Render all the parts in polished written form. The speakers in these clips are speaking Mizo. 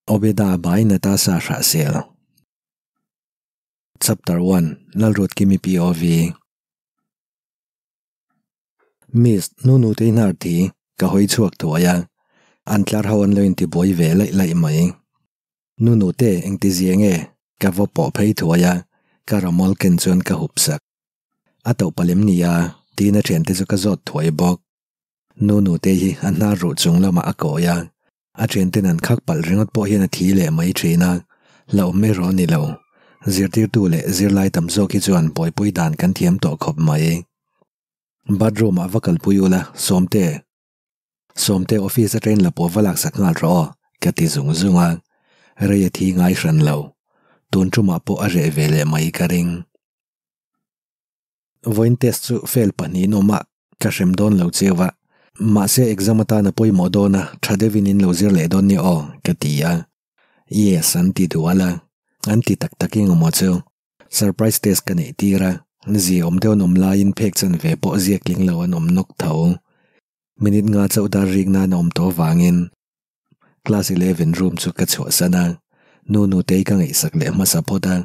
Obeda by Natasha Hrahsel. Chapter 1 Lalruatkimi POV Miss, nu nu te hnar thi ka hawi chhuak thuai a, an tlar ho an lo intibuai ve laih laih mai. Nu nu te engti zia nge ka va pawh phei thuai a, ka ramawlh ken chuan ka hup sak. A toh palem nia tiin a thiante chu ka zawt thuai bawk. Nu nu te hi a hnar ruh chung lamah a kawi a, a thianten an khak palh ringawt pawh hian a thi leh mai thin a, hlauhawm erawh a ni lo. Zirtirtu leh zirlai tam zawk hi chuan buaipui dan kan thiam tawh khawp mai. Bathroom ah va kalpui ula, Sawmte. Sawmte office atangin la pawh va laksak nghal rawh aw, ka ti zung zung a, rei a thi ngai hran lo. Tun tumah pawh a reh ve leh mai ka ring. Vawiin test chu fail pahnihin awm a, ka hrem dawn lo cheu a, mahse exam atana pawimawh dawn a, tha deuhin in lo zir leh dawn nia aw, ka ti a. Yes, an ti dual a, an ti tak tak engemaw chu. Surprise test ka neih tir a, zia awm deuh an awm laiin phek chan ve pawh ziak tling lo an awm nawk tho. Minute nga chauh dar rik nan a awm tawh avangin class 11 room chu ka chhuahsan a, nu nutei ka ngaihsak leh hmasa phawt a,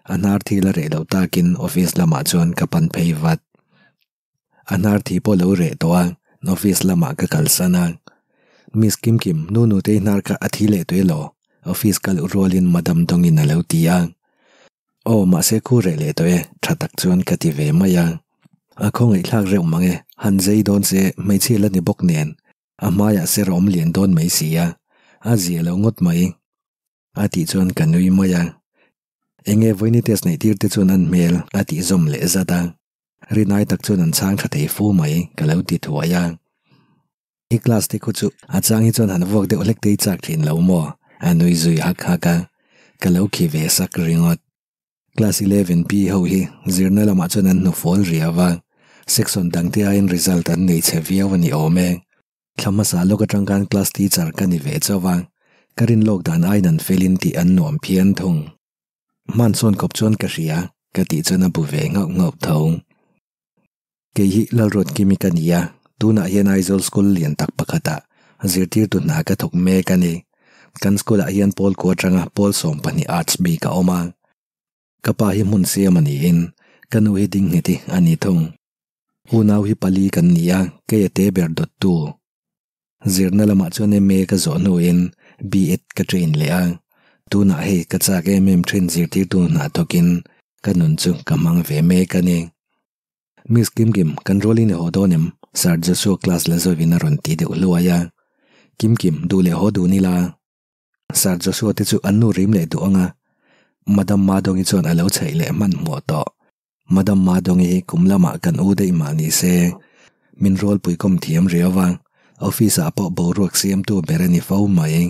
a hnar thil a reh loh takin office lamah chuan ka pan phei vat. A hnar thi pawh lo reh tawh a, office lamah ka kalsan a. Miss Kim Kim, nu nutei hnar kha a thi leh tawh elaw? Office ka luh rualin Madam Dawngin a lo ti a. Aw, mahse khu reh leh tawh e, tha tak chuan ka ti ve mai a. A khawngaihthlak reuh mang e, han zei dawn se hmeichhia la ni bawk nen, a hmaiah ser a awm lian dawn mai si a, a zia lo ngawt mai. A tih chuan ka nui mai a. Enge vawiini test neih tir te chuan an hmel a tih zawm leh zat a. Rinai tak chuan an chhang tha thei fu mai ka lo ti thuai a. I class te khu chu a chang hi chuan han vuak deuh hlek te i chak thin lo maw? A nui zui hak hak a, ka lo khi ve sak ringawt. Class 11 B ho hi zirna lamah chuan an hnufual riau a, section dang te aiin result an nei chhe viau a ni awm e. Thla hmasa lawk atang khan class teacher ka ni ve chauh a, ka rin lawk dan aiin an felin tih an nuam phian thung. Hmansawn kawp chuan ka hria, ka tih chuan a bu ve nghauh nghauh tho. Kei hi Lalruatkimi ka ni a, tunah hian Aizawl School lian tak pakhatah zirtirtu hna ka thawk mek a ni. Kan school-ah hian pawl kua atanga pawl 12 Arts bik a awm a. Ka pa hi hmun siam a niin ka nu hi ding nghet hi a ni thung. Unau hi pali kan ni a, kei a te ber dawttu. Zirna lamah chuan MA ka zawh hnuin B.Ed ka train leh a, tunah hei ka chak em em thin zirtirtu hna thawkin ka nun chu ka hmang ve mek a ni. Miss Kim Kim, kan rualin i haw dawn em? Sir Joshua class la zawin a rawn ti deuh hluai a. Kim Kim, duh leh haw dun ila. Sir Joshua te chu an nu rim leh duh ang a. Madam Madongi chuan a lo chhaih leh hmanhmawh tawh. Madam Madongi hi kum lamah kan u daih mah ni se, min rualpui kawm thiam riau a, office ah pawh boruak siamtu ber a ni fo mai.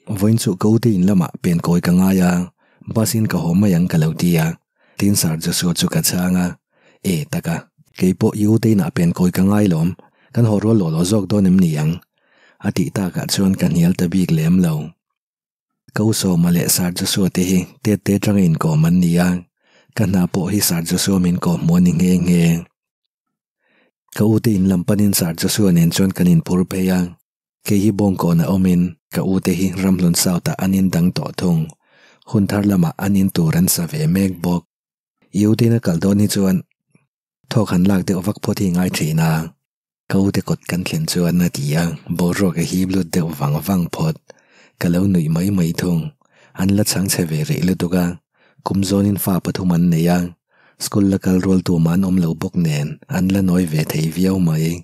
Vawiin chu ka ute in lamah pen kawi ka ngai a, bus in ka haw mai ang ka lo ti a, tin Sir Joshua chu ka chhang a, E taka, kei pawh i ute inah pen kawi ka ngai lawm, kan haw rual lawh lawh zawk dawn em ni ang? A tih takah chuan ka hnial ta bik lem lo. Ka u Sawma leh Sir Joshua te hi tet te atanga inkawm an ni a, ka hna pawh hi Sir Joshua min kawhhmuh a ni nghe nghe. Ka ute in lam panin Sir Joshua nen chuan kan inphur phei a. Kei hi Bawngkawn a awmin ka ute hi Ramhlun South ah an in dang tawh thung. Hun thar lamah an in tur an sa ve mek bawk. I ute in a kal dawn hi chuan thawk han lak deuh vak phawt hi ngai thin a. Ka ute kawt kan thlen chuan a ti a, boruak a hip lut deuh vang vang phawt. Ka lo nuih mai mai thung. An la chhang chhe ve rih lutuk a, kum zawnin fa pathum an nei a, school la kal rual tumah an awm lo bawk nen an la nawi ve thei viau mai.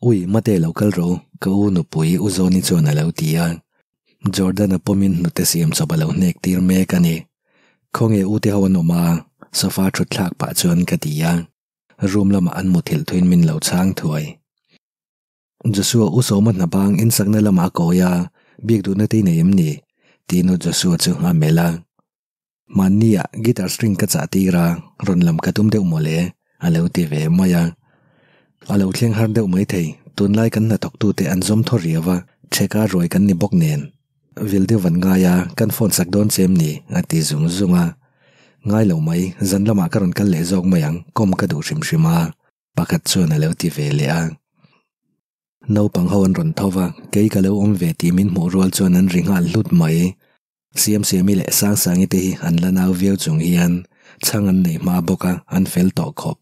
Ui, mate lo kal ro, ka u nupui U Zawni chuan a lo ti a. Jordan-a pawmin hnute siam chawp a lo hnek tir mek a ni. Khawnge u te ho an awm a? Sofa thut thlak pah chuan ka ti a. Room lamah an muthilh thuin min lo chhang thuai. Joshua U Sawma hna bang insakna lamah a kawi a, biak duhna te i nei em ni? Tiin U Joshua chu a melh a. Mahnia guitar string ka chah tir a, rawn lam ka tum deuh mawle, a lo ti ve mai a. A lo thleng har deuh mai thei, tunlai kan hnathawktute an zawm thaw riau a, chheka ruai kan ni bawk nen. Vil deuh van ngai a, kan phone sak dawn che em ni? a ti zung zung a. Ngai lo mai, zan lamah ka rawn kal leh zawk mai ang, kawm ka duh hrim hrim a, pakhat chuan a lo ti ve leh a. Naupang ho an rawn tho va, kei ka lo awm ve tih min hmuh rual chuan an ri nghal hlut mai. Siamsiami leh Sangsangi te hi an la nau viau chung hian chhang an nei hma bawk a, an fel tawh khawp.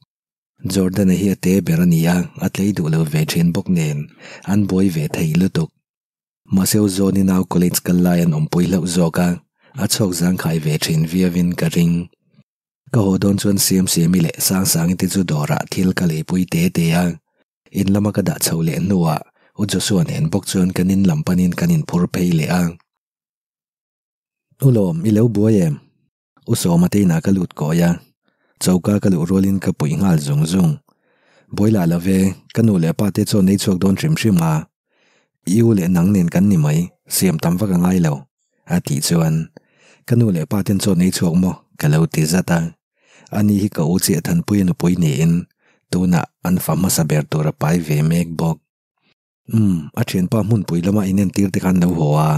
Jordan-a hi a te ber a ni a, a tlei duh lo ve thin bawk nen an buai ve thei lutuk. Mahse u Zawni nau college kal lai an awmpui hlauh zawk a, a chhawk zangkhai ve thin viauin ka ring. Ka haw dawn chuan Siamsiami leh Sangsangi te chu dawrah thil ka leipui te te a, in lama ka dah chho leh hnuah u Joshua nen bawk chuan kan in lam panin kan inphur phei leh a. U Lawm, i lo buai em? U Sawma te inah ka lut kawi a, choka ka luh rualin ka puih nghal zung zung. Buai lah lo ve, ka nu leh pa te chuan ei chhuak dawn hrim hrim a, i u leh nang nen kan ni mai, siam tam vak a ngai lo, a tih chuan ka nu leh pa ten chuan ei chhuak maw ka lo ti zat a. Ani hi ka u chiah Thanpuia nupui niin tunah an fa hmasa ber tur a pai ve mek bawk. Umm, a thianpa hmunpui lama inentir te khan lo haw a,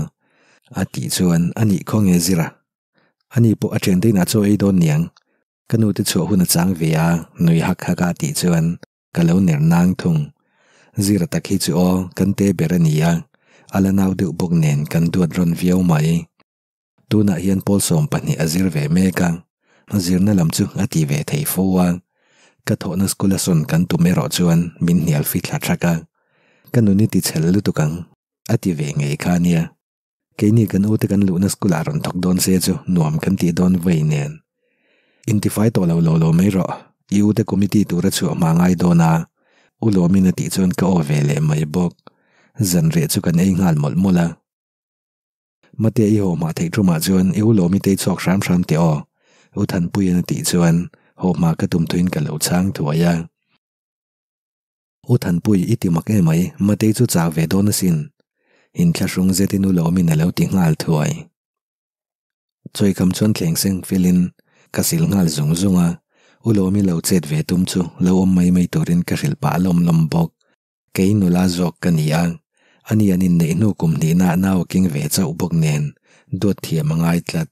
a tih chuan a nih khaw nge zir a? Ani pawh a thiante inah chaw ei dawn niang, ka nu te chhuah hun a chang ve a, nui hak hak a tih chuan ka lo ner nang thung. Zira tak hi chu aw, kan te ber a ni a, a la nau deuh bawk nen kan duat rawn viau mai. Tunah hian pawl 12 a zir ve mek a, zirna lam chu a ti ve thei fo a. Ka thawhna school a sawn kan tum erawh chuan min hnial fi thla thak a, ka nun i ti chhel lutuk ang, a ti ve ngei kha nia. Keini kan ute kan luhna school ah rawn thawk dawn se chu nuam kan tih dawn vei nen. Intifai tawh lo lo lo mai rawh, i ute committee tura chhuah hma ngai dawn a, u Lawmin a tih chuan ka aw ve leh mai bawk. Zanriah chu kan ei nghal mawlh mawlh a. Mate i haw hma theih tumah chuan i u Lawmi te i chhuak hram hram teh aw, U Thanpuiin a tih chuan haw hma ka tum thuin ka lo chhang thuai a. U Thanpui i ti mak emai, Matei chu chak ve dawn asin. Inthlahrung zetin U Lawmin a lo ti nghal thuai. Chawikham chuan thleng seng felin ka sil nghal zung zung a, U Lawmi lo chet ve tum chu lo awm mai mai turin ka hrilh pah lawm lawm bawk. Kei nula zawk ka ni a, ani an inneih hnu kum hnihna nau a keng ve chauh bawk nen duat thiam a ngai tlat.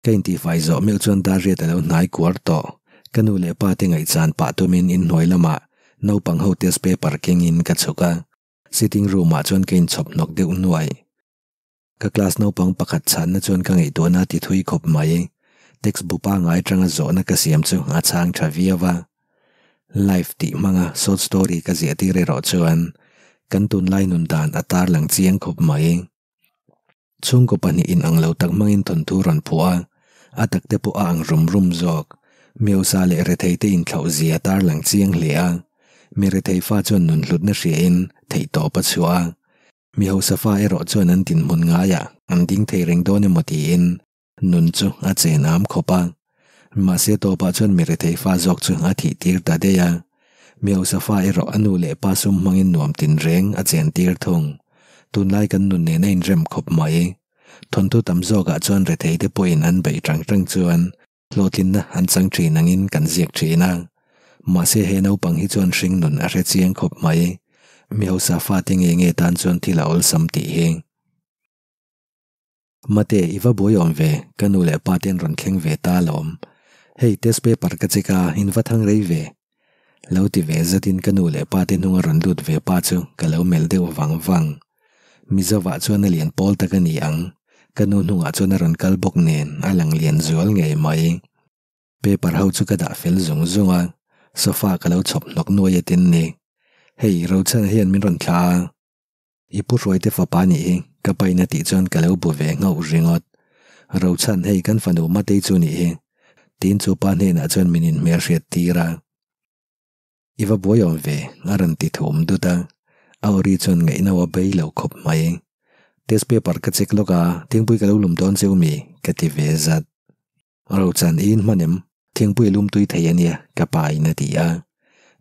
Ka intihfai zawh meuh chuan dar riat a lo hnai kuar tawh. Ka nu leh pa te ngaihchan pah tumin inhnuai lamah naupang ho test paper kengin ka chhuk a, sitting room ah chuan ka inchhawp hnawk deuh nuai. Ka class naupang pakhat chhanna chuan ka ngaihtuahna a ti thui khawp mai. Text bu pangngai atanga zawhna ka siam chu a chhang tha viau a. Life tih hmanga short story ka ziah tir erawh chuan kan tunlai nun dan a tarlang chiang khawp mai. Chhungkaw pahnih in ang lo tak hmangin thawnthu rawn phuah a, a takte pawh a ang rum rum zawk. Miosa leh retheite inthlauh zia a tarlang chiang hle a. Mi rethei fa chuan nun hlutna hriain theihtawp a chhuah a. Mi hausa fa erawh chuan an dinhmun ngaiah an ding thei reng dawn emaw tiin nun chu a chen am khawp a. Mahse tawpah chuan mi rethei fa zawk chu a thih tir ta daih a. Mi hausa fa erawh a nu leh pa sum hmangin nuam tinreng a chen tir thung. Tunlai kan nun nen a inrem khawp mai. Thawnthu tam zawkah chuan rethei te pawhin an beih tang tang chuan hlawhtlinna an chang thin angin kan ziak thin a. Mahse he naupang hi chuan hring nun a hre chiang khawp mai. Mi hausa fate nge nge tan chuan thil a awlsam tih hi. Mate, i va buai awm ve, ka nu leh pa te an rawn thleng ve ta alawm. Hei test paper ka check a, in va thang rei ve. Lo ti ve zatin ka nu leh pa te hnunga rawn lut ve pa chu ka lo melh deuh vang vang. Mizovah chuan a lian pawl tak a ni ang, ka nu hnungah chuan a rawn kal bawk nen a lang lian zual ngei mai. Paper ho chu ka dah fel zung zung a, sofa ka lo chhawp hnawk nuai a tin ni. Hei, Rochana hian min rawn thlah a. I pu Hruaite fapa nih hi, ka pain a tih chuan ka lo bu ve nghauh ringawt. Rochan, hei kan fanu Matei chu nih hi, tiin chu pa hnenah chuan min inhmelhriat tir a. I va buai awm ve, a rawn ti thum dut a. A awri chuan ngaihno a bei lo khawp mai. Test paper ka check lawk a, thingpui ka lo lum dawn cheu mi? ka ti ve zat. Rochan i inhman em? Thingpui lum tui thei a nia, ka pa in a ti a.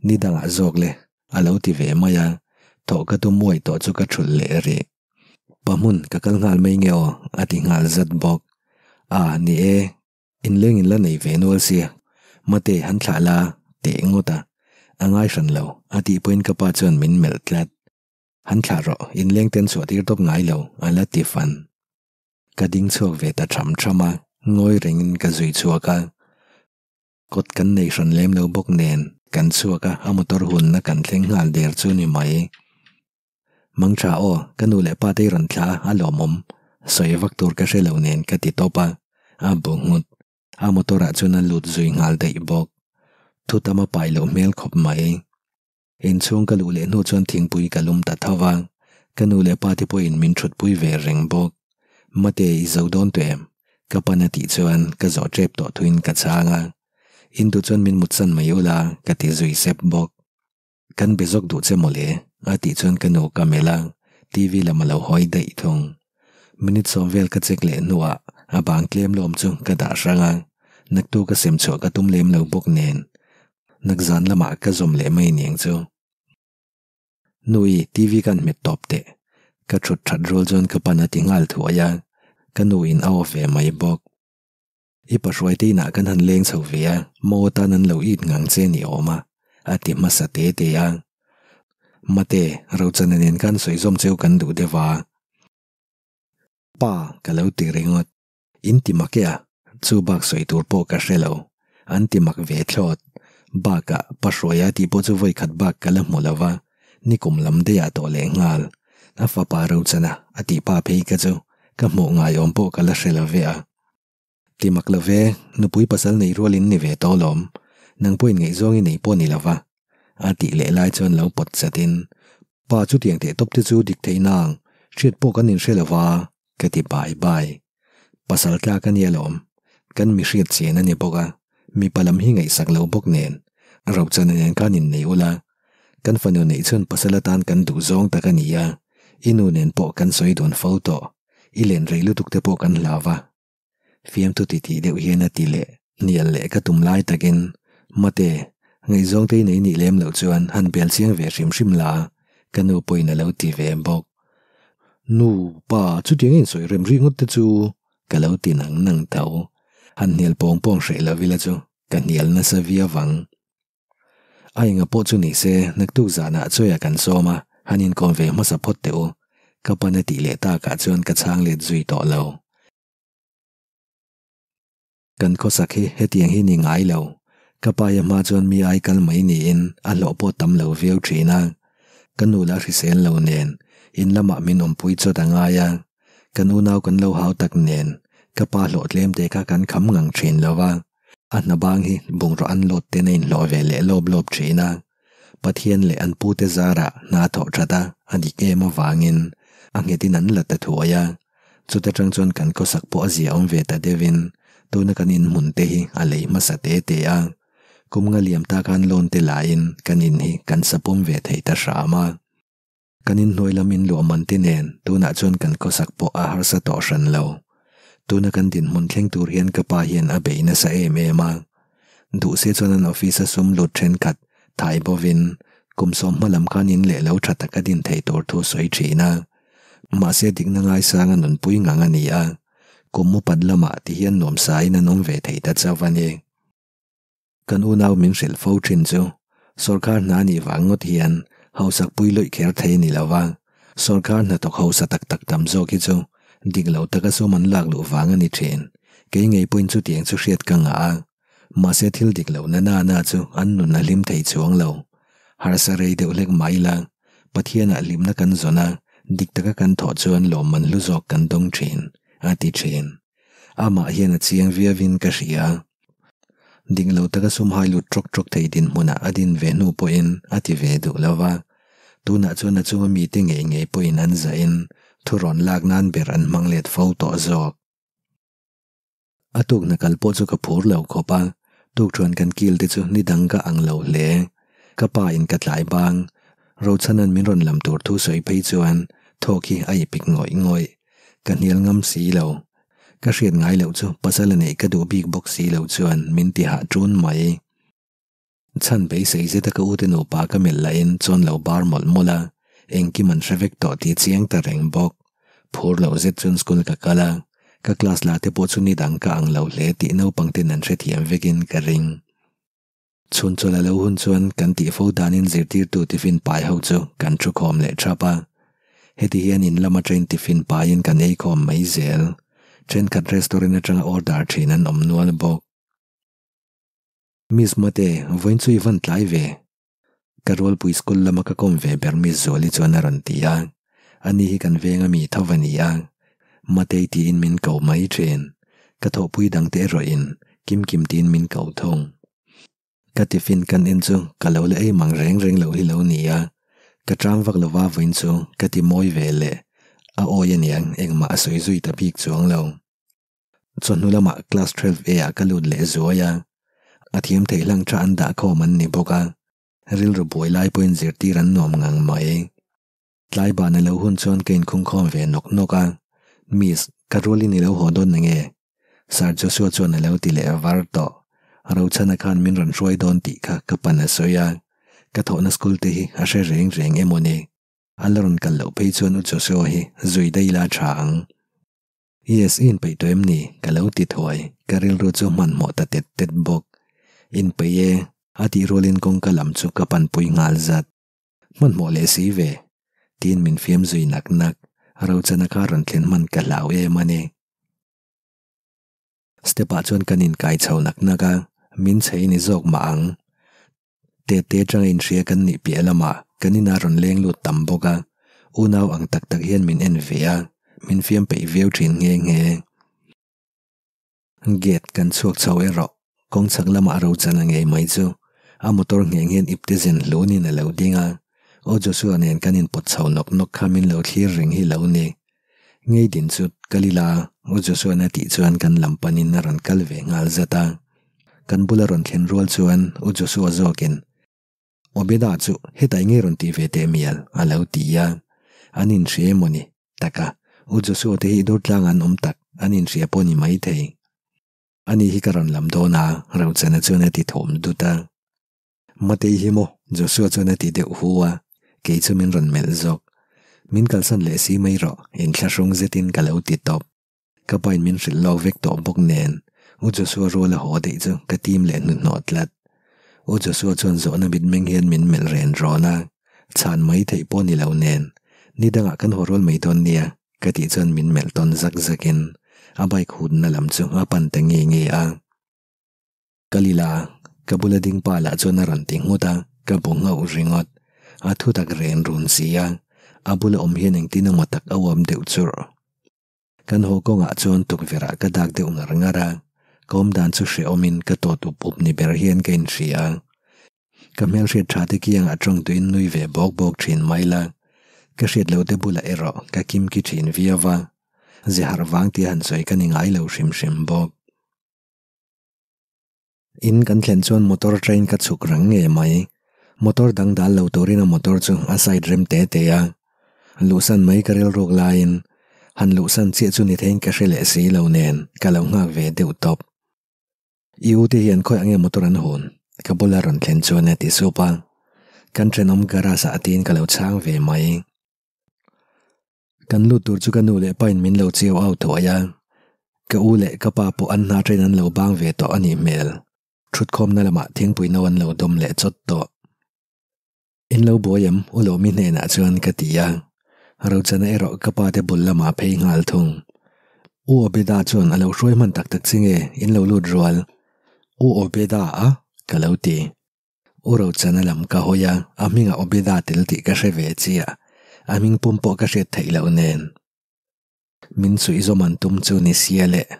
Ni dangah zawk le, a lo ti ve mai a. Thawh ka tum uaih tawh chu ka thulh leh rih. Pa hmun ka kal nghal mai nge aw, a ti nghal zat bawk. A, ni e, Inleng in la nei ve nual sia, mate han thlah la teh ngawt a, a ngai hran lo, a tih pawhin ka pa chuan min melh tlat. Han thlah rawh, inleng ten chhuah tir tawp ngai lo, a la ti fan. Ka ding chhuak ve ta tham tham a, ngawi rengin ka zui chhuak a. Kawt kan nei hran lem lo bawk nen, Kan chhuak a, a motor hunna kan thleng nghal der chu ni mai. Mangtha aw, ka nu leh pa te i rawn thla a, a lawmawm. Sawi vak tur ka hre lo nen ka ti tawp a, a bu nghut. A motor ah chuan a lut zui nghal daih bawk. Thu tam a pai loh hmel khawp mai. Inchhung ka luh leh hnu chuan thingpui ka lum ta tho va, ka nu leh pa te pawhin min thutpui ve reng bawk. Mate, i zo dawn teh em? Ka pan a tih chuan ka zawh tep tawh thuin ka chhang a. In duh chuan min mutsan mai ula ka ti zui sep bawk. Kan be zawk duh che mawle a tih chuan ka nu ka melh a, TV lam a lo hawi daih thung. Minute sawm vel ka check leh hnuah a bang tlem lawm chu ka dah hrang a, naktu ka sem chhuah ka tum lem lo bawk nen Nakzan lamah ka zawm leh mai niang chu. Nui, TV kan hmet tawp teh. Ka thut that rual chuan ka pan a ti nghal thuai a, ka nu in a aw ve mai bawk. I pahruaite inah kan han leng chho ve a, mo atan an lo it ngang che ni awm a, a ti hmasa te te a. Mate, Rochana nen khan sawi zawm cheu kan duh deuh a. Pa, ka lo ti ringawt. In ti mak e a, chu bak sawi tur pawh ka hre lo. An ti mak ve thlawt. Bakah, pa Hruaia tih pawh chu vawi khat bak ka la hmu lo va, nikum lam daih ah tawh leh nghal. A fapa Rochana a tih pa phei ka chu ka hmuh ngaiawm pawh ka la hre lo ve a. Ti mak lo ve, nupui pasal nei rual in ni ve tawh lawm. Nang pawhin ngaihzawng i nei pawh ni lo va. A tih leh lai chuan lo pawt chatin, Pa chutiang teh tawp te chu dik thei nang, hriat pawh kan inhre lo va. Ka ti bai bai. Pasal tlak a nia lawm. Kan mi hriat chian a ni bawk a, mipa lam hi ngaihsak lo bawk nen. Rochana nen khan innei ula. Kan fanu neih chhun pasal atan kan duh zawng tak a ni a, i nu nen pawh kan sawi dun fo tawh. I len rei lutuk te pawh kan hlau va. Fiamthu titih deuh hian a ti leh. Hnial leh ka tum lai takin, Mate, ngaihzawng te i nei nih lem loh chuan han bel chiang ve hrim hrim la, ka nu pawhin a lo ti ve bawk. Nu, pa, chutiang a insawi rem ri ngawt te chu ka lo ti nang nang tho. Han hnial pawng pawng hreh lo ila chu ka hnial nasa viau vang. A enga pawh chu ni se, naktuk zanah chawiah kan sawm a, han inkawm ve hmasa phawt teh u. Ka pan a tih leh takah chuan ka chhang let zui tawh lo. Kan khawsak hi hetiang hi ni ngai lo. Ka paia hma chuan mi ai kal mai niin a hlawh pawh tam lo viau thin a. Ka nu la hrisel lo nen in lamah min awmpui chawt a ngai a. Kan unau kan lo hau tak nen ka pa hlawh tlem te kha kan kham ngang thin lo va. A hna bang hi bungraw an lawt ten a inhlawh ve leh lawp lawp thin a. Pathian leh an pute zarah hna thawh that a a dik em avangin a nghetin an la ta thuai a. Chuta tang chuan kan khawsak pawh a zia awm ve ta deuhin tuna kan inhmun te hi a lei hmasa te te a. Kum nga liam ta khan loan te lain kan in hi kan sapawm ve thei ta hram a. Kan inhnuai lam inluah man te nen tunah chuan kan khawsak pawh a harsa tawh hran lo. Tuna kan dinhmun thleng tur hian ka pa hian a bei nasa em em a. Duhse chuan an office a sum lut thenkhat thai bovin kum sawm hma lam khan in leh lo tha tak a din thei tur thu sawi thin a. Mahse dikna ngaisanga nunpui ngang a ni a. Kum upat lamah ti hian nuamsain an awm ve thei ta chauh a ni. Kan unau min hrilh fo thin chu sawrkar hna nih vang ngawt hian hausak pui luih kher thei a ni lo va, sawrkar hnathawk hausa tak tak tam zawk hi chu dik lo taka sum an lak luh vang a ni thin. Kei ngei pawhin chutiang chu hriat ka ngah a, mahse thil dik lo na na na chu an nun a hlim thei chuang lo. Harsa rei deuh hlek mah ila, Pathianah hlimna kan zawn a, dik taka kan thawh chuan lawmman hlu zawk kan dawng thin, a ti thin. Amah hian a chiang viauin ka hria. Dik lo taka sum hai lut trawk trawk thei dinhmunah a din ve hnu pawhin a ti ve duh lo va. Tunah chuan a chunga mite ngei ngei pawhin an zahin thu rawn lak nan ber an hmang let fo tawh zawk. A tukna kal pawh chu ka phur lo khawp a, tukṭhuan kan kil te chu ni dang ka ang lo hle. Ka pa in ka tlai bang, Rochhanan min rawn lam tur thu sawi phei chuan thawk hi a ipik ngawih ngawih. Ka hnial ngam si lo. Ka hriat ngai loh chu pasal a neih ka duh bik bawk si lo chuan min ti hah ṭun mai. Chhan beisei zeta ka ute nupa ka melh lahin chuan lo bar mawlh mawlh a, engkim an hre vek tawh tih chiang ta reng bawk. Phur loh zet chuan school ka kal a, ka class lah te pawh chu ni dang ka ang lo hle tih naupang ten an hrethiam vekin ka ring. Chhun chawlh a lo hun chuan kan tih fo danin zirtirtu tiffin pai ho chu kan thu khawm leh thap a. Heti hian in lama train tiffin paiin kan ei khawm mai zel. Thenkhat restaurant atanga order thin an awm nual bawk. Miss Mate, vawiin chu i van tlai ve. Ka rualpui school lama ka kawm ve ber Miss Zuali chuan a rawn ti a. Ani hi kan venga mi tho a ni a. Matei tiin min ko mai thin. Ka thawhpui dangte erawhin Kim Kim tiin min ko thung. Ka tiffin kan en chu ka lo la ei mang reng reng lo hi lo ni a. Ka tang vak lova vawiin chu ka ti mawi ve leh. A awi aniang engmah a sawi zui ta bik chuang lo. Chawhnu lamah class 12 A ah ka lut leh zuai a, a thiam theih hlang tha an dah khawm an ni bawk a, rilru buai lai pawhin zirtir an nuam ngang mai. Tlai ban a lo hun chuan ka inkhung khawm ve nawk nawk a, Miss, ka rualin i lo haw dawn nange? Sir Joshua chuan a lo ti leh var tawh. Rochana khan min rawn hruai dawn tih kha ka pan a sawi a, ka thawhna school te hi a hre reng reng emaw ni? A la rawn kal loh phei chuan u Joshua hi zui daih la tha ang. Yes, i inpeih tawh em ni? Ka lo ti thuai, ka rilru chu hmanhmawh ta tet tet bawk. Inpeih e, a tih rualin kawngka lam chu ka panpui nghal zat. Hmanhmawh leh si ve, tiin min fiam zui nak nak, Rochana kha rawn thlen hman ka hlau em a ni. Step ah chuan kan inkai chho nak nak a, min chei ni zawk mah ang. Tete atanga inhria kan nih piah lamah kan inah rawn leng lut tam bawk a, unau ang tak tak hian min en ve a, min fiam peih viau thin nghe nghe. Gate kan chhuak chho erawh kawng chhak lamah ro chan a ngei mai chu a motor ngheng hian ipte zen hlunin a lo ding a, Aw Joshua nen kan inpawt chho nawk nawk kha min lo thlir reng hi lo ni. Ngei din chu kal ila, U Joshua-na tih chuan kan lam panin a rawn kal ve nghal zat a. Kan bula rawn thlen rual chuan U Joshua zawkin, Obeda chu hetah enge rawn tih ve teh mial? a lo ti a. An inhria emaw ni? Taka, U Joshua te hi Durtlang an awm tak, an inhria pawh ni maithei. Ani hi ka rawn lam dawn a, Rochana chuan a ti thawm dut a. Matei hi maw? Joshua chuan a ti deuh hu a, kei chu min rawn melh zawk. Min kalsan leh si mai rawh, inthlahrung zetin ka lo ti tawp. Ka pain min hrilh lawk vek tawh bawk nen, U Joshua rual a haw daih chu ka tim leh hnuhnawh tlat. U Joshua chuan zawhna mitmeng hian min melh ren rawn a, chhan mai theih pawh ni lo nen, Ni dangah kan haw rual mai dawn nia, ka tih chuan min melh tawn zak zakin a bike hutna lam chu a pan ta nge nge a. Kal ila, ka bula ding pa lah chuan a rawn ti nghut a, ka bu nghauh ringawt. A thu tak ren run si a, a bula awm hian engtin emaw tak a uam deuh churh. Kan haw kawngah chuan tukverh ah ka dak deuh ngar ngar a, ka awm dan chu hrehawmin ka tawt up up ni ber hian ka inhria a. Ka hmelhriat tha te kiangah tawng tuin nui ve bawk bawk thin mai la, ka hriat loh te bulah erawh ka kimki thin viau va, ze harh vang tia han sawi ka ni ngai lo hrim hrim bawk. In kan thlen chuan motor train ka chhuk rang nge mai. Motor dang dal lo turin a motor chu a side rem te te a. Luhsan mai ka rilruk laiin han luhsan chiah chu ni theiin ka hre leh si lo nen ka lo nghak ve deuh tawp. I u te hian khawiah nge motor an hun? Ka bula rawn thlen chuan a ti sup a. Kan thenawm garage ah tiin ka lo chhang ve mai. Kan lut tur chu ka nu leh pain min lo chiau au thuai a, ka u leh ka pa pawh an hna train an lo bang ve tawh a nih hmel. Thutkhawmna lamah thingpui no an lo dawm leh chawt tawh. In lo buai em? U Lawmi hnenah chuan ka ti a, Rochana erawh ka pa te bul lamah phei nghal thung. U Obeda chuan a lo hruai hman tak tak che nge in lo lut rual? U Obeda a? ka lo ti. U Rochana lam ka hawi a, a hmingah Obeda tel tih ka hre ve chiah. A hming pum pawh ka hriat theih loh nen. Min suih zawm an tum chu ni sia leh.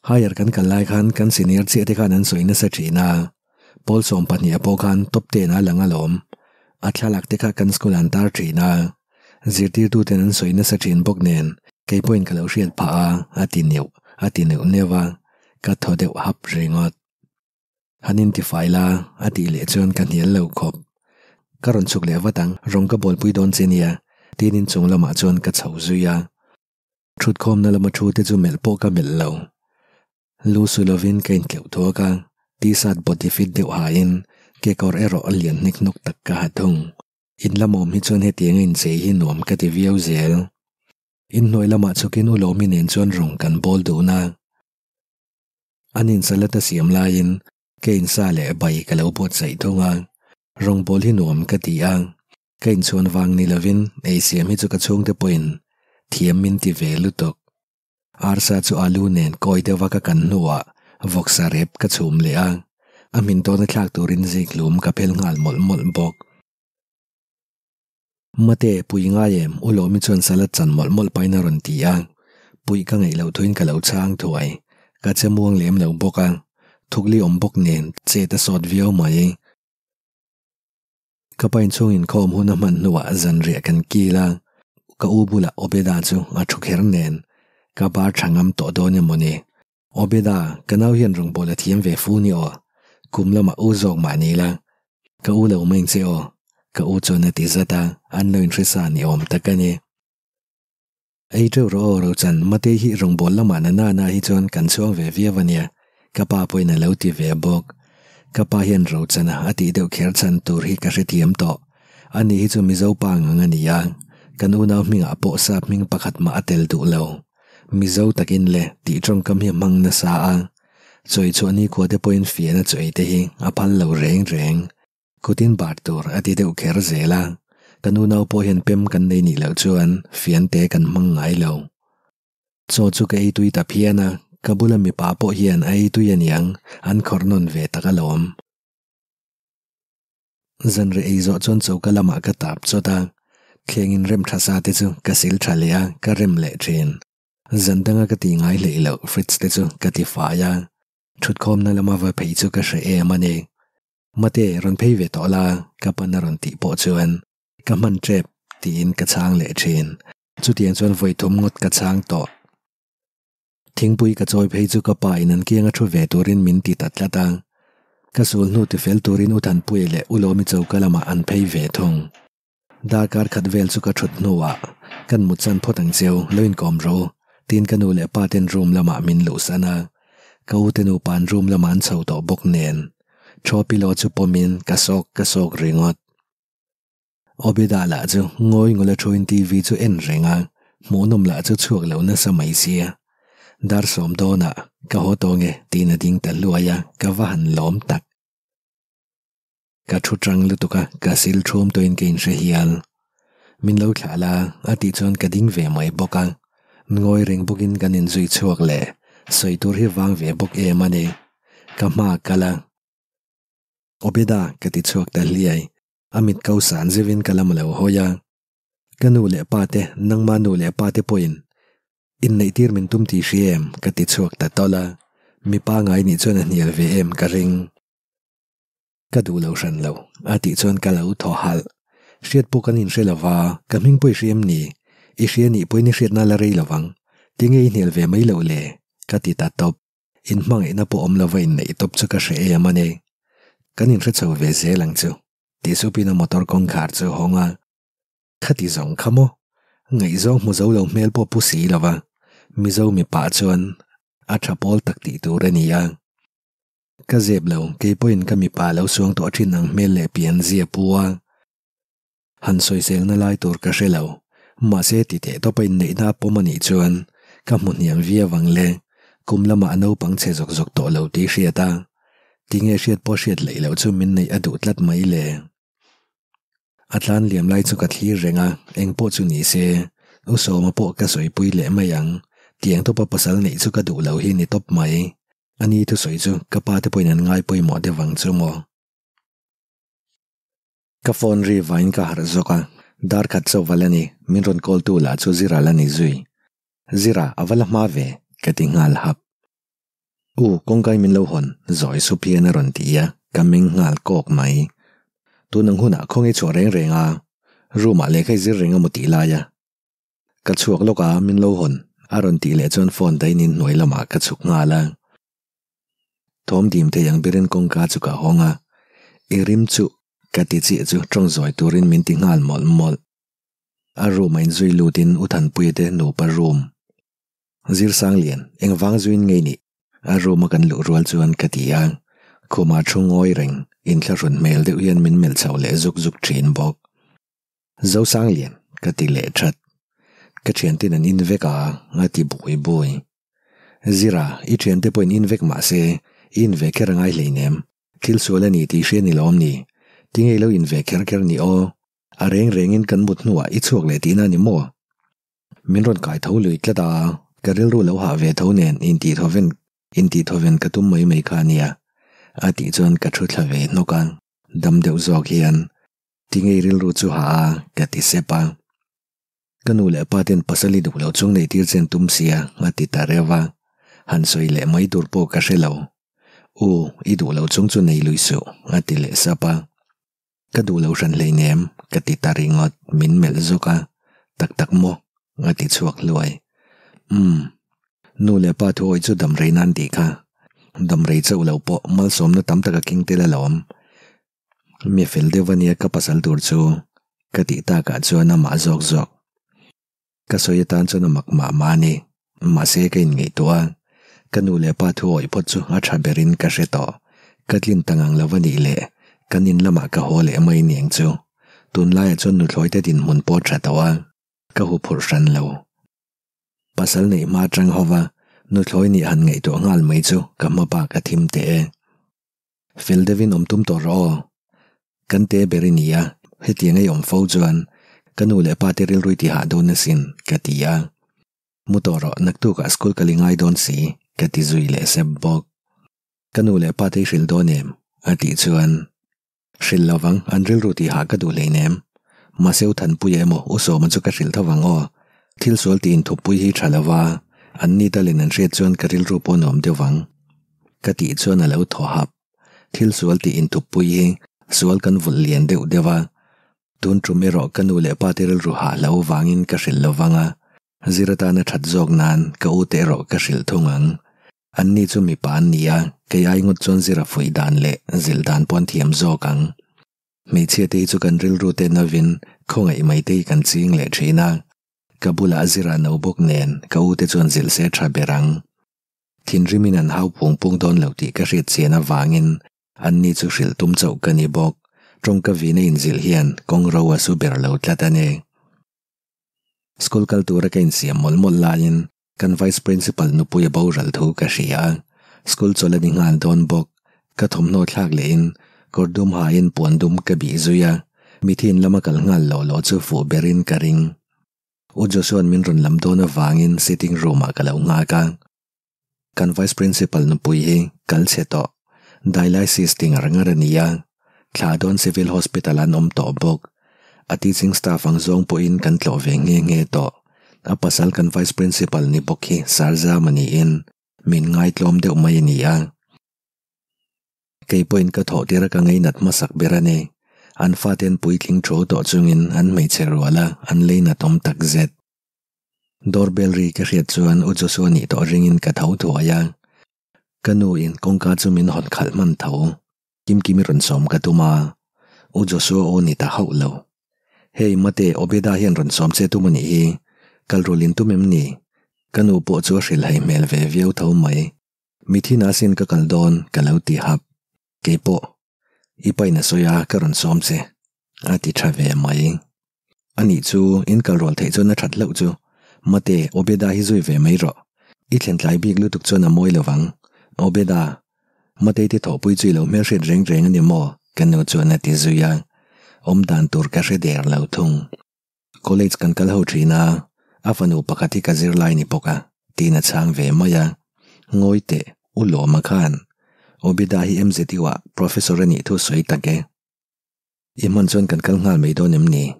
Higher kan kal lai khan kan senior chiah te khan an sawi nasa thin a, pawl 12 ah pawh khan top ten ah lang alawm. A thlalak te kha kan school an tar thin a, zirtirtu ten an sawi nasa thin bawk nen kei pawhin ka lo hriat phah a, a ti neuh a ti neuh neuh a, ka thaw deuh hap ringawt. Han intifai la, a tih leh chuan ka hnial lo khawp. Ka rawn chhuk leh vat ang, rawng ka bawlpui dawn che nia, tiin inchung lamah chuan ka chho zui a. Thutkhawmna lama thu te chu melh pawh ka melh lo. Lu su lovin ka intleuh thuak a, t-shirt body fit deuh hain kekawr erawh a lian hnek hnawk tak ka ha thung. In lamawm hi chuan hetianga inchei hi nuam ka ti viau zel. Inhnuai lamah chhukin u Lawmi nen chuan rawng kan bawl dun a. An insalad a siam laiin ka insa leh bai ka lo buatsaih thung a, rawngbâwl hi nuam ka ti a, ka inchhuan vang ni lovin ei siam hi chu ka chhungte pawhin thiam min ti ve lutuk. Arsa chu alu nen kawi deuha ka kan hnuah vawksa rep ka chhum leh a, A hmin tawna thlak turin zikhlum ka phel nghal mawlh mawlh bawk. Mate, pui ngai em? U Lawmi chuan salad chan mawlh mawlh pahin a rawn ti a. Puih ka ngaih loh thuin ka lo chhang thuai. Ka che muang lem lo bawk a. Thukli awm bawk nen chet a sawt viau mai. Ka pa inchhung inkhawm hun a hman hnuah zanriah kan kil a, ka u bulah Obeda chu a thu kher nen ka bar tha ngam tawh dawn emaw ni. Obeda, ka nau hian rawngbâwl a thiam ve fu ni aw, kum lamah u zawk mah ni la, ka u lo mai che aw, ka u chuan a ti zat a, an lo inhresa ni awm tak a ni. Ei teuh rawh aw Rochan, Mate hi rawngbâwl lamah na nana hi chuan kan chhuang ve viau a nia, ka pa pawhin a lo ti ve bawk. Ka pa hian Rochana a tih deuh kher chhan tur hi ka hrethiam tawh. Ani hi chu Mizo pa ngang a ni a, kan unau hmingah pawh sap hming pakhat mah a tel duh lo. Mizo takin le tih tawngkam hi a hmang nasa a, chawi chhuah nikhua te pawhin fiahna chawi te hi a phal lo reng reng. Kutin bar tur a ti deuh kher zel a, kan unau pawh hian pem kan nei nih loh chuan fiante kan hmang ngai lo. Chaw chu ka ei tui ta phian a, ka bula mipa pawh hian a ei tui aniang an khawrh nawn ve tak alawm. Zanreh ei zawh chuan choka lamah ka tap chawt a, thlengin rem tha sa te chu ka sil tha leh a, ka rem leh thin. Zan danga ka tih ngai hleih loh fridge te chu ka ti fai a, thutkhawmna lama va phei chu ka hreh em a ni. Mate, rawn phei ve tawh la, ka pan a rawn tih pawh chuan ka hman tep tiin ka chhang leh thin. Chutiang chuan vawi thum ngawt ka chhang tawh. Thingpui ka chawi phei chu ka pa in an kianga thu ve turin min ti ta tlat a. Ka sul hnu tifel turin U Thanpuia leh U Lawmi choka lamah an phei ve thung. Darkar khat vel chu ka thut hnuah kan mut chan phawt ang cheu, lo inkawm rawh u, tiin ka nu leh pa ten room lamah min luhsan a. Ka u te nupa an room lamah an chho tawh bawk nen Thaw pillow chu pawmin ka sawk ka sawk ringawt. Obeda lah chu ngawi ngawla thuin TV chu en reng a, hmuhnawm lah chu chhuak lo nasa mai sia. Dar sawm dawnah ka haw tawng e tiin a ding ta hluai a, ka va han lawm tak. Ka thu tang lutuk a, ka sil thum tawhin ka inhre hial. Min lo thlah la, a tih chuan ka ding ve mai bawk a. Ngawi reng bawkin kan inzui chhuak leh sawi tur hi vang ve bawk em a ni. Ka hma a kal a. Obeda, ka ti chhuak ta hliai. A mit ko san zeuhin ka lam a lo hawi a. Ka nu leh pa te, nangma nu leh pa te pawhin inneihtir min tum tih hria em? ka ti chhuak ta tawlh a. Mipa ngai nih chuan a hnial ve em ka ring. Ka duh lo hran lo, a tih chuan ka lo thaw halh. Hriat pawh kan inhre lo va, ka hming pawh i hria em ni? I hria nih pawhin i hriatna la rei lo vang. Tinge i hnial ve mai loh le? Ka ti ta tawp. Inhmangaihna pawh awm lova inneih tawp chu ka hre em a ni. Kan inhre chho ve zel ang chu, tih supin a motor kawngkhar chu a hawng a. Khati zawng kha maw? Ngaihzawng hmu zo lo hmel pawh pu si lo va, Mizo mipa chuan a tha pawl tak tih tur a ni a. Ka zep lo, kei pawhin ka mipa lo suang tawh thin ang hmel leh pian zia pu a. Han sawiselna lai tur ka hre lo, mahse ti teh tawpa inneihna a pawm a nih chuan ka hmu hniam viau ang le, kum lamah a naupang chhe zawk zawk tawh lo tih hriat a, tinge hriat pawh hriat hleih loh chu min neih a duh tlat mai le. A tlan liam lai chu ka thlir reng a, eng pawh chu ni se, U Sawma pawh ka sawipui leh mai ang, tiang tawpa pasal neih chu ka duh lo hi ni tawp mai. A ni thusawi chu ka pa te pawhin an ngai pawimawh deuh ang chu maw. Ka phone ri vain ka harh zawk a, dar khat chauh va la ni, min rawn call tu lah chu Zira la ni zui. Zira, a va la hma ve, ka ti nghal hap. U, kawngkai min lo hawn, zawi sup hian a rawn ti a, ka meng nghal kawk mai. Tun ang hunah khawnge chhuah reng reng a, room ah lehkha i zir reng a maw tih lai a. Ka chhuak lawk a, min lo hawn, a rawn tih leh chuan phone dainin hnuai lamah ka chhuk nghal a. Thawm dim thei ang berin kawngka chu ka hawng a, I rim chu ka ti chiah chu tawng zawi turin min ti nghal mawlh mawlh. A room a inzui lutin U Thanpuia te nupa room Zirsanglian engvang zuin ngei nih? A room a kan luh rual chuan ka ti a, khumah thu ngawi reng inthlahrun hmel deuh hian min melh chho leh zuk zuk thin bawk. Zosanglian, ka ti leh that. Ka thianten an in vek a, a ti bui bui. Zira, i thiante pawhin in vek mah se, i in ve kher a ngai hleinem. Thil sual a ni tih hria ni lawm ni? Tinge i lo in ve kher kher ni aw? A reng rengin kan mut hnuah i chhuak leh tihna a ni maw? Min rawn kai tho lui tlat a, ka rilru lo hah ve tho nen intih tho ven intih tho ven ka tum mai mai kha a nia. A tih chuan ka thu thla ve hnawk a, dam deuh zawk hian, Tinge i rilru chu ha a? ka ti sep a. Ka nu leh pa ten pasal i duh lo chung nei tir chen tum sia, a ti ta reuh a. Han sawi leh mai tur pawh ka hre lo. U, i duh lo chung chu nei lui suh, a ti leh sap a. Ka duh lo hran hleinem, ka ti ta ringawt, min melh zawk a. Tak tak maw? a ti chhuak hluai. Umm. Nu leh pa thu awih chu damrei nan tih kha. Damrei chauh lo pawh malsawmna tam tak a keng tel alawm. Mi fel deuh ania ka pasal tur chu, ka tih takah chuan amah zawk zawk. Ka sawi atan chuan a mak mah mah a ni. Mahse ka inngaihtuah a, ka nu leh pa thu awih phawt chu a tha berin ka hre tawh. Ka tlin ta ngang lo a nih leh kan in lamah ka haw leh mai niang chu. Tunlaiah chuan nuthlawite dinhmun pawh tha tawh a, ka huphurh hran lo. Pasal neih hma atang hova nuthlawi nih han ngaihtuah nghal mai chu ka hma bak a thim teh e. Fel deuhin awm tum tawh rawh aw. Kan te ber i ni a, hetiang ei awm fo chuan ka nu leh pa te rilru i ti hah dawn asin, ka ti a. Mu tawh rawh, naktukah school kal i ngai dawn si, ka ti zui leh sep bawk. Ka nu leh pa te i hrilh dawn em? a tih chuan, Hrilh lo vang, an rilru ti hah ka duh hleinem. Mahse U Thanpuia emaw U Sawma chu ka hrilh tho vang aw. Thil sual tiin thuppui hi tha lo va, an ni talin an hriat chuan ka rilru pawh nuam deuh vang. Ka tih chuan a lo thaw hap. Thil sual tih inthuppui hi sual kan vulh lian deuh deuh a. Tun tum erawh ka nu leh pa te rilru hah hlo vangin ka hrilh lo vang a, zir atana that zawk nan ka u te erawh ka hrilh thung ang. An ni chu mipa an ni a, kei ai ngawt chuan zir a fuih dan leh zilh dan pawh an thiam zawk ang. Hmeichhia te hi chu kan rilru te novin khawngaih mai te hi kan ching leh thin a, ka bulah zir a no bawk nen ka u te chuan zilh se tha ber ang. Thinrimin an hau pung pung dawn lo tih ka hriat chian avangin an ni chu hrilh tum chauh ka ni bawk. Tawngka vina inzilh hian kawng ro a su ber lo tlat a ni. School kal tura ka insiam mawlh mawlh laiin kan Vice Principal nupui a boral thu ka hria a, school chawlh a ni nghal dawn bawk. Ka thawmhnaw thlak lehin kawr dum hain puan dum ka bih zui a, mithiin lama kal nghal loh loh chu fuh berin ka ring. U Joshua'n min rawn lam dawn avangin sitting room-ah ka lo nghak a. Kan Vice Principal nupui hi kal chhe tawh, dialysis ti ngar ngar a ni a, thla dawn Civil Hospital an awm tawh bawk. A teaching staff ang zawng pawhin kan tlawh ve nghe nghe tawh. A pasal kan Vice Principal ni bawk hi Sarzama niin min ngaitlawm deuh mai a ni a. Kei pawhin ka thawh tir a ka ngainat hmasak ber a ni. An fate an puitling thu tawh chungin an hmeichhe rual a, an leinat awm tak zet. Doorbell ri ka hriat chuan U Joshua nih tawh ringin ka tho thuai a. Ka nu in kawngka chu min hawn khalh hman tho. Kimkimi rawn sawm ka tum a, U Joshua aw ni ta hauh lo. Hei mate, Obeda hian rawn sawm che tum a nih hi. Kal rulin tum em ni? Ka nu pawh chu a hrilhhai hmel ve viau tho mai. Mithin a sin ka kal dawn ka lo ti hap. Keipawh, i pain a sawi a ka rawn sawm che, a ti tha ve mai. Anih chu, in kal rual theih chuan a that hlauh chu. Mate, Obeda hi zui ve mai rawh. I thlen tlai bik lutuk chuan a mawi lo vang. Obeda, Matei te thawhpui chu i lo hmelhriat reng reng a ni maw? Ka nu chuan a ti zui a. Awmdan tur ka hre der lo thung. College kan kal ho thin a, a fanu pakhat hi ka zirlai ni bawk a, tiin a chhang ve mai a. Ngawi teh, U Lawma khan Obida hi MZU-ah Professor a nih thu sawi tak e. I hman chuan kan kal nghal mai dawn em ni?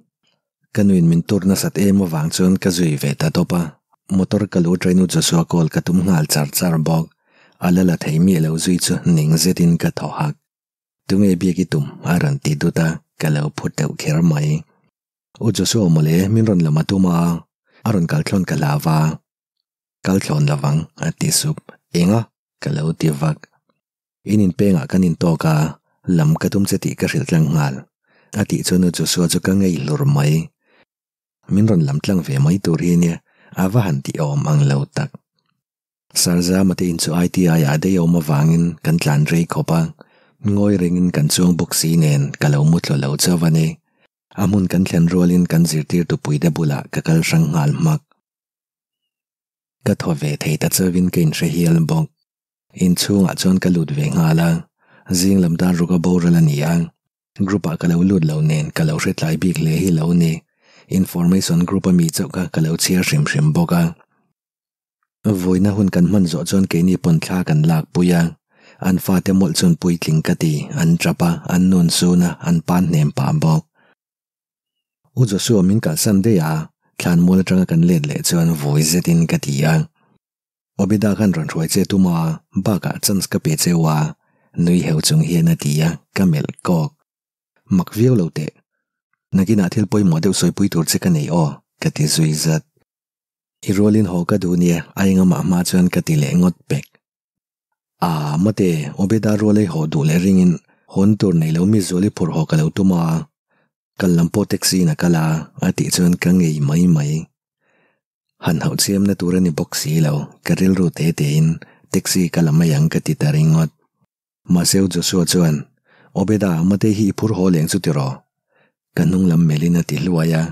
Ka nuin min tur nasat em avang chuan ka zui ve ta tawp a, motor ka lu train U Joshua call ka tum nghal char char bawk. A la la thei miah lo zui chu ning zetin ka thaw hak. Tunge biak i tum? a rawn ti dut a, ka lo phu teuh kher mai. U Joshua mawle min rawn lam a tum a, a rawn kal thlawn ka hlau va, kal thlawn lo vang a ti sup, enga? ka lo ti vak. In inpengah kan intawk a, lam ka tum che tih ka hrilh tlang nghal, a tih chuan U Joshua chu ka ngei hlur mai. Min rawn lam tlang ve mai tur hi nia, a va han tih awm ang lo tak. Sarzama te in chu ITI ah daih awm avangin kan tlan rei khawp a, ngawi rengin kan chuang bawk si nen ka lo mu tlaw lo chauh a ni. A hmun kan thlen rualin kan zirtirtu puite bulah ka kal hrang nghal hmak. Ka thaw ve thei ta chauhin ka inhre hial bawk. Inchhungah chuan ka lut ve nghal a, zing lam dar ruk a boral a ni a, group ah ka lo lut lo nen ka lo hre tlai bik hle hi lo ni. Information group a mi chauh kha ka lo chhiar hrim hrim bawk a. Vawiina hun kan hman zawh chuan keini pawn thla kan lak pui a. An fate mawlh chuan puitling ka ti, an tap a, an nun sun a, an pan hnem pah bawk. U Joshua min kalsan daih a, thlan mual atanga kan let leh chuan vawi zetin ka ti a. Obeda khan rawn hruai che tum a, bakah chance ka pe cheu a, nui heu chung hian a ti a, ka melh kawk. Mak viau lo teh. Nakinah thil pawimawh deuh sawipui tur che ka nei aw, ka ti zui zat. I rualin haw ka duh nia, a engamah hma chuan ka ti leh ngawt pek. Aa, mate, Obeda rual ei haw duh leh ringin hawn tur nei lo mi zual i phur haw ka lo tum a, kal lam pawh taxi in a kal a, a tih chuan ka ngei mai mai. Han hauh chiamna tur a ni bawk si lo, ka rilru te tein taxi ka la mai ang ka ti ta ringawt. Mahse u Joshua chuan, Obeda, mate hi i phur haw leng chu tiraw? Ka hnung lam melhin a ti hluai a,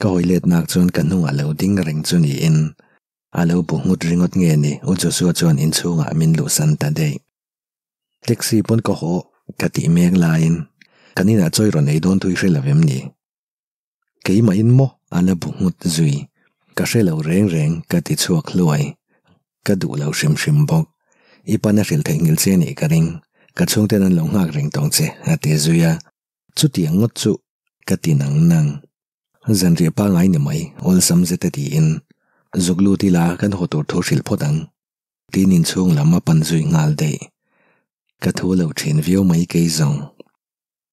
ka hawi let nak chuan ka hnungah lo ding reng chu niin A lo bu nghut ringawt nge ni U Joshua chuan inchhungah min luhsan ta daih. Taxi pawn ka haw ka tih mek laiin kan inah chawi rawn ei dawn thu i hre lo em ni? Keimahin maw a la bu nghut zui. Ka hre lo reng reng ka ti chhuak hluai. Ka duh lo hrim hrim bawk. I pan a hrilh theihnghilh che anih ka ring. Ka chhungten an lo nghak reng tawng che a ti zui a. Chutiang ngawt chu ka ti nang nang. Zanriah pangai ni mai, awlsam zet a tiin, Zuk lut ila kan haw tur thu hrilh phawt ang. Tiin inchhung lam a pan zui nghal daih. Ka thu lo thin viau mai kei zawng.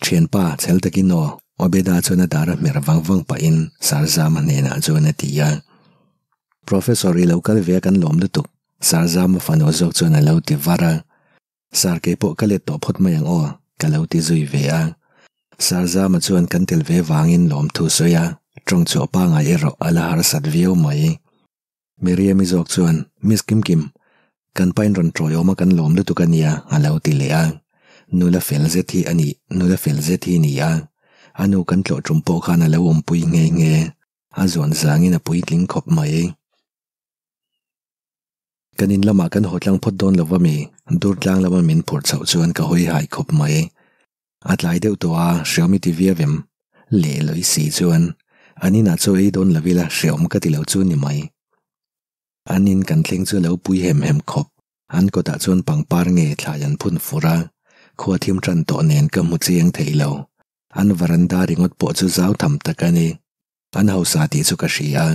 Thianpa, chhel takin aw, Obeda chuan a dar a hmer vang vang pahin Sarzama hnenah chuan a ti a. Professor i lo kal ve a kan lawm lutuk, Sarzama fanu zawk chuan a lo ti var a. Sir kei pawh ka let tawh phawt mai ang aw, ka lo ti zui ve a. Sir Zama chuan kan tel ve vangin lawmthu sawi a, tawng chhuah pangai erawh a la harsat viau mai. Miriam-i zawk chuan, Miss Kimkim, kan pain rawn tawiawm a kan lawm lutuk a nia, a lo ti leh a. Nula fel zet hi a ni, nula fel zet hi ni a. A nu kan tlawh tum pawh khan a lo awmpui nghe nghe. A zuan zangin a puitling khawp mai. Kan in lamah kan haw tlang phawt dawn lo va mi, dur tlang lama min phurh chhoh chuan ka hawi hai khawp mai. A tlai deuh tawh a, hreawm i ti viau em? Leh lawi si chuan an inah chaw ei dawn lo ila hreawm ka ti lo chu ni mai. An in kan thleng chu a lo pui hem hem khawp. An kawtah chuan pangpar nge thlai an phun fur a, khua thim tan tawh nen ka hmu chiang thei lo. An varanda ringawt pawh chu zau tham tak a ni. An hausa tih chu ka hria a,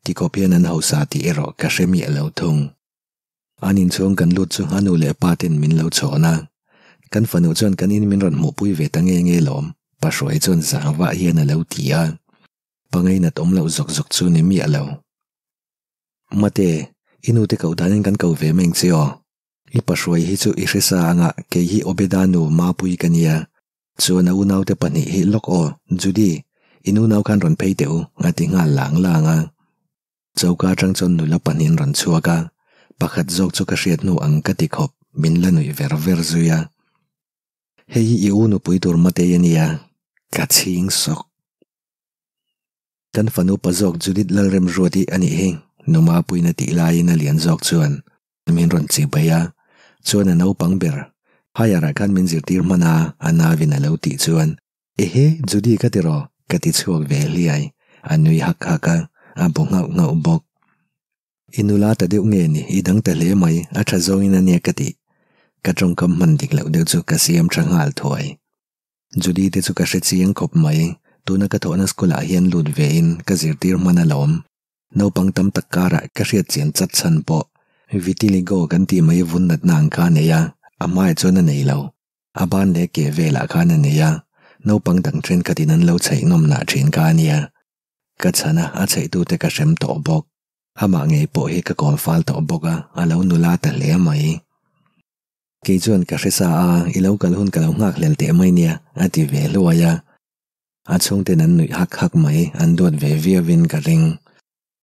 tikhawp hian an hausa tih erawh ka hre miah lo thung. An inchhung kan lut chu a nu leh pa ten min lo chhawn a, kan fanu chuan kan in min rawn hmuhpui ve ta nge nge lawm, pa Hruai chuan zang vah hian a lo ti a, pangainat awm loh zawk zawk chu ni miah lo. Mate, i nute koh danin kan ko ve meng che aw. I pa Hruai hi chu i hre sa anga kei hi Obeda nu Mapui ka nia, Chuan a unaute pahnih hi lawk aw, Judy, in unau khan rawn phei teh u, a ti nghal lang lang a. Choka atang chuan nula pahnihin rawn chhuak a, pakhat zawk chu ka hriat hnu ang ka ti khawp, min la nuih ver ver zui a. Hei hi i u nupui tur matei a nia, ka chhing sawk. Kan fanu pa zawk Judith Lalremruati a nih hi, nu Mapuiin a tih laiin a lian zawk chuan min rawn chibai a, chuan a naupang ber higher ah khan min zirtir hman a, a navin a lo tih chuan Ehe, Judy ka ti rawh, ka ti chhuak ve hliai, a nui hak hak a, a bu nghauh nghauh bawk. I nula ta deuh nge ni, i dang ta hle mai, a tha zawngin a nia ka tih. Ka tawngkam hman dik loh deuh chu ka siam tha nghal thuai. Judy te chu ka hre chiang khawp mai, tuna ka thawhna school ah hian lut ve in ka zirtir hman alawm. Naupang tam tak karah ka hriat chian chat chhan pawh Vitiligo kan tih mai vun natna ang kha a nei a, a hmaiah chuan a nei lo. A ban leh ke velah khan a nei a, naupang dang thenkhatin an lo chheih nawm nah thin kha a nia. Ka chhan a, a chheihtute ka hrem tawh bawk. Amah ngei pawh hi ka kawn fal tawh bawk a, a lo nula ta hle mai. Kei chuan ka hre sa a, i lo kal hun ka lo nghak hlel teh mai nia, a ti ve hluai a. A chhungten an nuih hak hak mai, an duat ve viauin ka ring.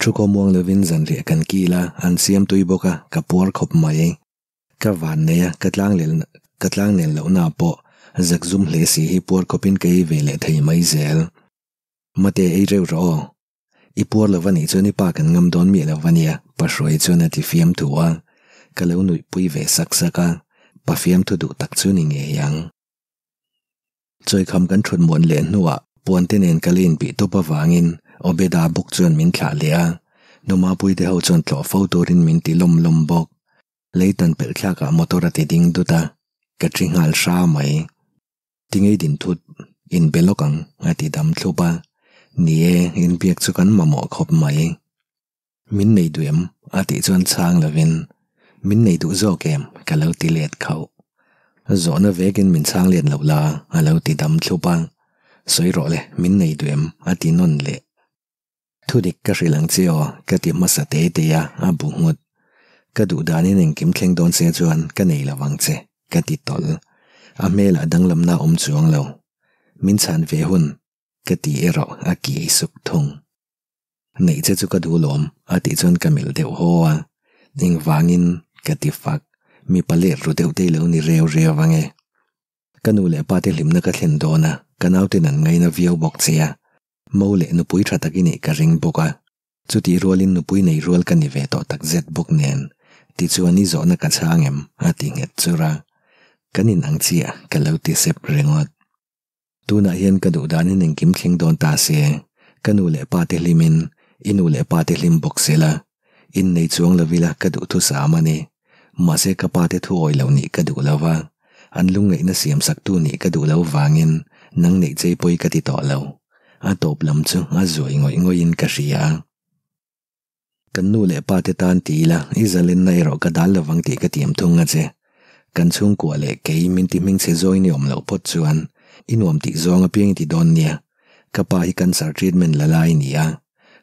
Thu khaw muang lovin zanriah kan kil a, an siam tui bawk a, ka puar khawp mai. Ka van nei a, ka tlang lel ka tlang nel lohna pawh zak zum hle si hi puar khawpin ka ei ve leh thei mai zel. Mate ei reuh rawh aw. I puar lo va nih chuan i pa kan ngam dawn miah lo va nia, pa Hruai chuan a ti fiamthu a, ka lo nuihpui ve sak sak a, pa fiamthu duh tak chu ni ngei ang. Chawikham kan thut muan leh hnuah puante nen ka la inbih tawp avangin Obeda bawk chuan min thlah leh a, nu Mapuite ho chuan tlawh fo turin min ti lawm lawm bawk. Leitan pelh thlakah motor a ti ding dut a. Ka ṭhi nghal hra mai. Tingei din thut, inbe lawk ang, a ti dam thlup a. Ni e, inbiak chu kan mamawh khawp mai. Min nei duh em? a tih chuan chhang lovin, Min nei duh zawk em? ka lo ti let khauh. Zawhna vekin min chhang let lo la, a lo ti dam thlup a. Sawi rawh le, min nei duh em? a ti nawn leh. Thudik ka hrilh ang che aw, ka ti hmasa te te a, a bu nghut. Ka duh danin engkim thleng dawn se chuan ka nei lo vang che, ka ti tawlh. A hmelah danglamna a awm chuang lo. Min chhan ve hun, ka ti erawh a kiai suk thung. Neih che chu ka duh lawm, a tih chuan ka melh deuh haw a. Engvangin, ka ti fak, mipa let ru deuh te i lo ni reu reu ang e. Ka nu leh pa te hlimna ka thlen dawn a, ka nauten an ngaina viau bawk che a. Mo leh nupui tha tak i nih ka ring bawk a. Chutih rualin nupui nei rual ka ni ve tawh tak zet bawk nen, tichuan i zawhna ka chhang em? a ti nghet chur a. Kan in ang chiah, ka lo ti sep ringawt. Tunah hian ka duh danin engkim thleng dawn ta se, ka nu leh pa te hlimin i nu leh pa te hlim bawk se la, innei chuang lo ila ka duh thusam a ni. Mahse ka pa te thu awi lo nih ka duh lo va, an lungngaihna siam saktu nih ka duh lo vangin nang neih chei pawi ka ti tawh lo. A tawp lam chu a zuai ngawih ngawihin ka hria. Kan nu leh pa te tan ti ila i zalenna erawh ka dal lovang tih ka tiam thung a che. Kan chhungkua leh kei min ti hmingchhe zawin i awm loh phawt chuan i nuam tih zawng apiang i ti dawn nia. Ka pa hi cancer treatment la lai a ni a,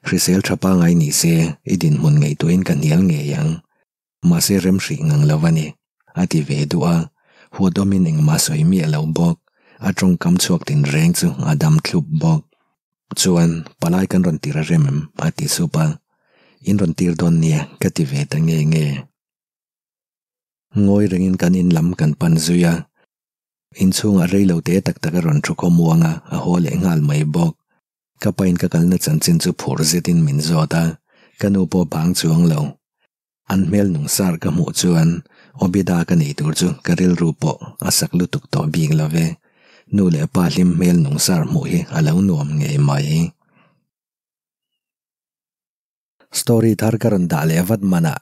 hrisel tha pangai ni se i dinhmun ngaihtuahin ka hnial ngei ang. Mahse rem hrih ngang lo a ni, a ti ve duh a, huat awmin engmah sawi miah lo bawk, a tawngkam chhuak tinreng chu a dam thlup bawk. Chuan, palai kan rawn tir a rem em? a ti sup a. In rawn tir dawn nia, ka ti ve ta nge nge. Ngawi rengin kan in lam kan pan zui a. Inchhungah rei lo te tak tak a rawn thu khawmuang a, a haw leh nghal mai bawk. Ka pain ka kalna chanchin chu phur zetin min zawt a, ka nu pawh bang chuang lo. An hmel nung sar ka hmuh chuan Obida ka nei tur chu ka rilru pawh a sak lutuk tawh bik lo ve. Nu leh pa hlim hmel nung sar hmuh hi a lo nuam ngei mai. Story thar ka rawn dah leh vat manah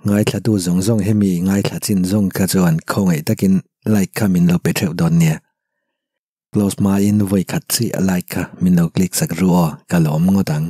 ngaithlatu zawng zawng hemi ngaithla chin zawng kha chuan khawngaih takin like kha min lo pe theuh dawn nia. Close hmain vawi khat chiah like kha min lo click sak ru aw ka lawm ngawt ang.